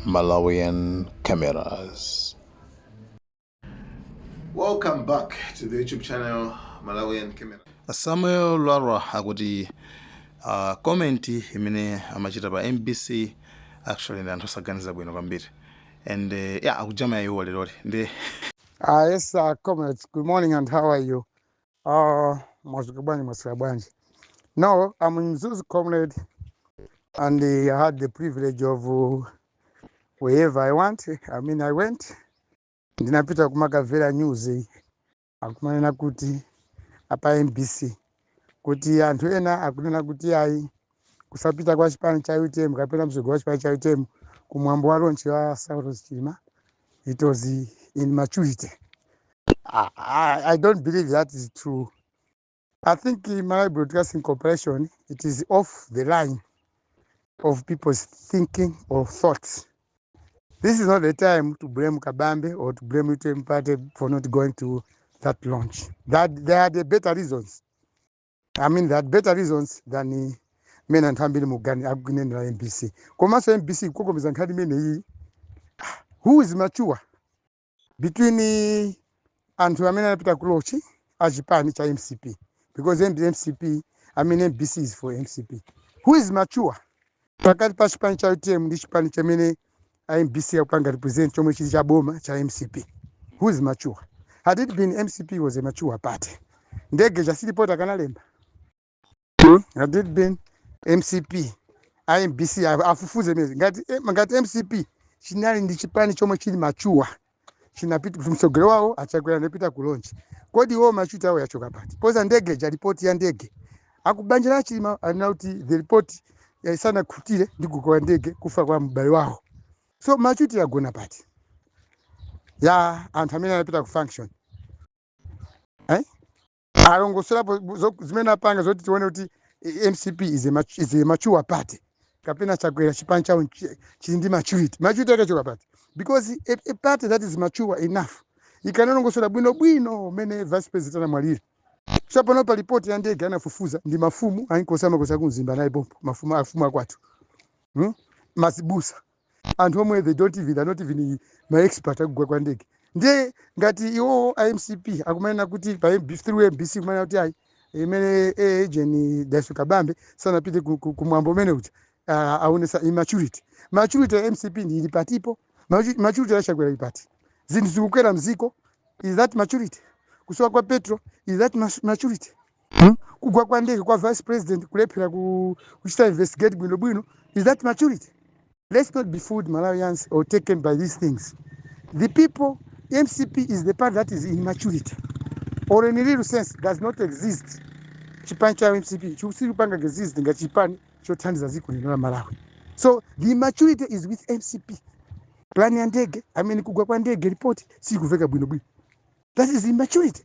Malawian Cameras. Welcome back to the YouTube channel Malawian Camera. Samuel Lwara akuti comment imene amachita pa MBC actually ndi anthu osaganiza bwino kwambiri and yeah, akujama iwo leroli ndi Yes, comrades. Good morning, and how are you? Mwazuka bwanji, mwaswera bwanji. No, I'm in Mzuzu, comrade, and I had the privilege of wherever I want. I mean, I went. Ndinapita kumakamvera news akumanena kuti apa MBC kuti anthu ena akunena kuti ayi, kusapita kwa chipani cha UTM kapena mtsogoleri wa chipani cha UTM kumwambo wa launch wa Saulos Chilima, it was immaturity. I don't believe that is true. I think in Malawi Broadcasting Corporation, it is off the line of people's thinking or thoughts. This is not the time to blame Kabambe or to blame UTM party for not going to that launch. That they had better reasons. I mean, they had better reasons than mene anthu ambiri mugani akunenera MBC. Komanso MBC kukokomeza nkhani imeneyi. Who is mature between anthu amene anapita ku launch achipani cha MCP? Because MCP, I mean, MBC is for MCP. Who is mature pakati pa chipani cha UTM ndi chipani chimene MBC akupanga represent, chomwe chili cha boma cha MCP? Who is mature? Had it been MCP was a mature party, ndege chasiripota kanalemba? Had it been MCP, iMBC afufuze mezi ngati MCP chinali ndi chipani chomwe chili mature, chinapita mtsogoleri wawo achakwera anapita ku launch, kodi iwo maturity awo yachoka pati? Poza ndege ja, ripoti ya ndege, akubanja la Chilima anena kuti the report sanakhutire ndi kugwa ndege, kufa kwa m'bale wawo. So maturity yagona pati ya anthu amene anapita ku function, eh? Alongosolapo zimene apanga zoti tione kuti MCP is a mature party kapena Chakwera chipani chawo chili ndi maturity. Maturity yakachoka pati? Because a party that is mature enough ikanalongosola bwinobwino umene vice president anamwalira. So pano pa ripoti ya ndege anafufuza ndi mafumu ainkosi amakosi kumzimba analipopo, mafumu, afumu akwathu, Mazibusa, anthu omwe they don't even, are not even ma expert akugwa kwa ndege. Ndiye ngati iwo iMCP akumanena kuti pa MB, through MBC kumanena kuti ayi, imene agent Dalitso Kabambe sanapite kumwambo umene uja, aonesa immaturity. Maturity ya MCP ndi ili patipo? Maturity ya Chakwera ili pati? Zinthu zikukwera mziko, is that maturity? Kusowa kwa petrol, is that maturity? Kugwa kwa ndege kwa vice president, kulephera kuchita investigate bwinobwino, is that maturity? Let's not be fooled, Malawians, or taken by these things. The people, MCP is the part that is immaturity or in real sense does not exist. Chipani cha MCP chikusiri exist nga chipani chothandiza dziko lino la Malawi. So the immaturity is with MCP. Plan ya ndege, I mean, kugwa kwa ndege, report sikuveka bwinobwino, that is immaturity.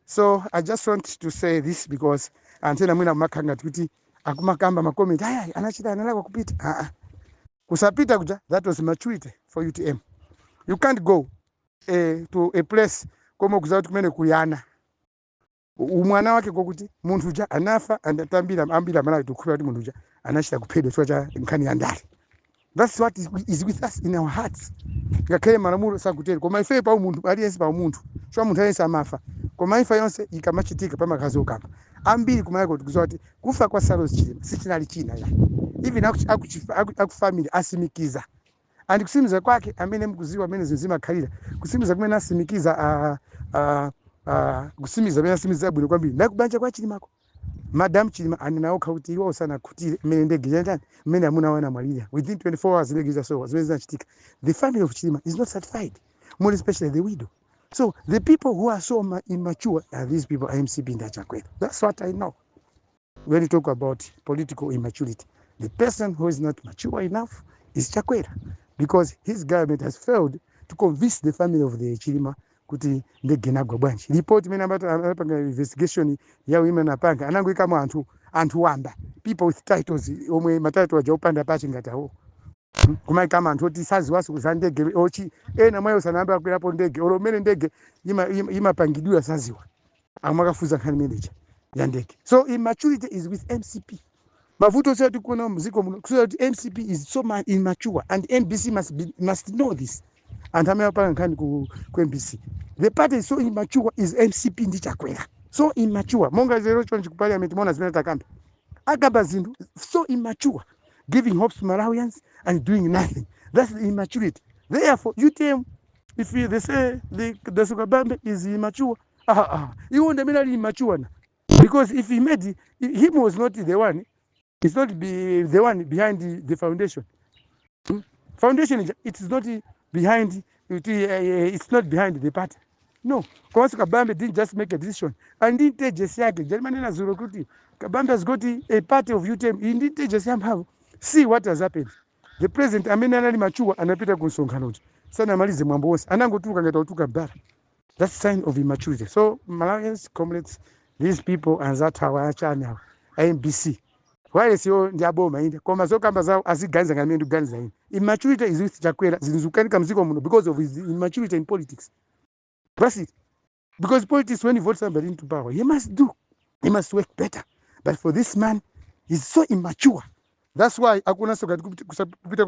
So I just want to say this because anthu ena mwina kumakhala ngati kuti akumakamba ma comment aya, anachita analakwa kupita. Ah, ah. Kusapita kuja, that was maturity for UTM. You can't go to a place komwe kuza kuti kumene kuli ana umwana wake, kokuti munthu uja anafa, andatambira ambira Malawi tikukhulupirira kuti munthu uja anachita kuphedwa chifukwa cha nkhani ya ndale. That's what is with us in our hearts. Ngakhale malamulo sakutero, koma ife pa umunthu, aliyense pa umunthu, chifukwa munthu aliyense amafa, koma imfa yonse ikamachitika pamakazi okamba ambiri kumayako tikuziwa kuti kufa kwa Saulos Chilima sichinali china ya even aku family asimikiza and kusimikiza kwake amene mukuziwa amene zinthu zimakhalira, kusimikiza kumene asimikiza, kusimikiza amene asimikiza bwino kwambiri ndakubanja kwa Chilimako. Madam Chilima anena okha kuti iwo sanakhutire mmene ndege chanjani, mmene amuna awo anamwalira within 24 hours ndege itasowa. Zimene zinachitika, the family of Chilima is not satisfied, more especially the widow. So the people who are so immature are these people, MCP ndi aChakwera. That's what I know. When you talk about political immaturity, the person who is not mature enough is Chakwera, because his government has failed to convince the family of the Chilima kuti ndege inagwa bwanji. Report imene anapanga, investigation yawo imene anapanga, anangoikamo anthu wamba, people with titles, omwe ma title aja opanda pache ngati awo. Kumaikamo anthu oti saziwaso za ndege, ochi ena mwayo sanayambe akwerapo ndege olo umene ndege imapangidwira saziwa, amakafuza nkhani imeneja ya ndege. So immaturity is with MCP. Mavuto onse tikuona mdziko muno kusonyeza kuti MCP is so immature and MBC must know this. Anthu amene apanga nkhani ku MBC, the party is so immature is MCP ndi Chakwera, so immature. Monga lero chonchi ku parliament mona zimene takamba, akamba zinthu so immature, giving hopes to Malawians and doing nothing. That's the immaturity. Therefore UTM, if they say the Kabambe is immature, ah, ah, iwo ndi amene ali immature na, because if he made him was not the one, he's not be the one behind the foundation. Foundation it is not behind it, it's not behind the party, no. Komanso Kabambe didn't just make a decision and intelligence yake jalimanena zulo kuti Kabambe has got a party of UTM ndi intelligence yamphamvu. See what has happened. The president amene anali mature anapita ku msonkhano uja, sanamalize mwambo wonse, anangotuluka ngati akutuka bara. That's sign of immaturity. So Malawians, comrades, these people anzathu awa achani awa MBC wireless yo ndi aboma inde, koma zokamba zawo aziganiza ngati mmene ndikuganiza ine. Immaturity is with Chakwera. Zinthu zikukanika mdziko muno because of his immaturity in politics. That's it. Because politics, when you vote somebody into power, he must work better. But for this man, he's so immature. That's why akuonanso ngati kupita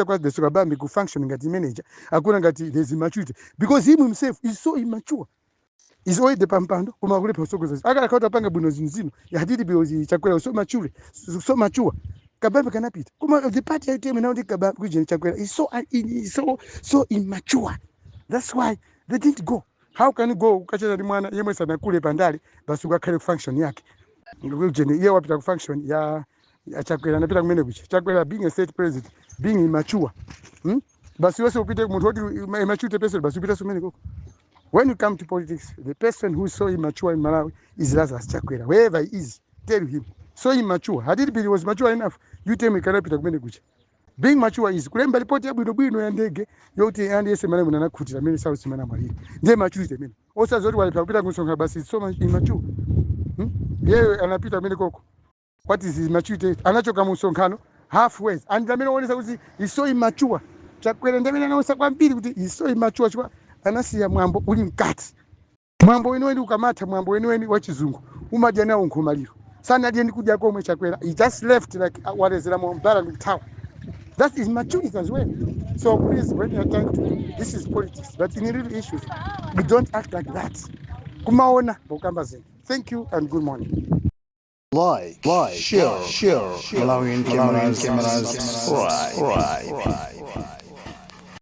kwa Dalitso Kabambe ku function ngati manager, akuona ngati there's immaturity because him himself is so immature. Is already pampando koma akulepha kusogoza. Akalakhala apanga bwino zinthu zino yatiti because Chakwera so mature, so mature, Kabambe kanapita. Koma the party ya UTM now ndi Kabambe kujeni Chakwera is so so immature. That's why they didn't go. How can you go ukacheza ndi mwana yemwe sanakule pandale, basi ukakhale ku function yake? Kujeni iye wapita ku function ya Chakwera, anapita kumene kucha Chakwera being a state president, being immature, Basi wese upite munthu woti immature person, basi upite kumene koko. When you come to politics, the person who is so immature in Malawi is Lazarus Chakwera. Wherever he is, tell him. So immature. Had it been he was mature enough, UTM ikanapita kumene kucha. Being mature is kulemba ripoti yabwinobwino ya ndege yokuti aliyense Malawi muno anakhutira amene sausimana mwalira. Ndiye maturity imene. Osazoti walipha kupita kusonkhana basi, it's so much immature. Yeye anapita kumene koko. What is his maturity? Anachoka mu msonkhano halfway. And amene onesa kuti is so immature. Chakwera ndi amene anaonesa kwambiri kuti is so immature chifukwa anasiya mwambo uli mkati. Mwambo weniweni ukamatha, mwambo weniweni wa chizungu umadya nawo nkhomaliro, sanadye ndi kudya komwe Chakwera. He just left like walezera mu mbala ndi kuthawa. That is maturity as well. So please, when you are trying to, this is politics, but in real issues we don't act like that. Kumaona pokamba zinthu. Thank you and good morning. Like, share, Malawian cameras, subscribe.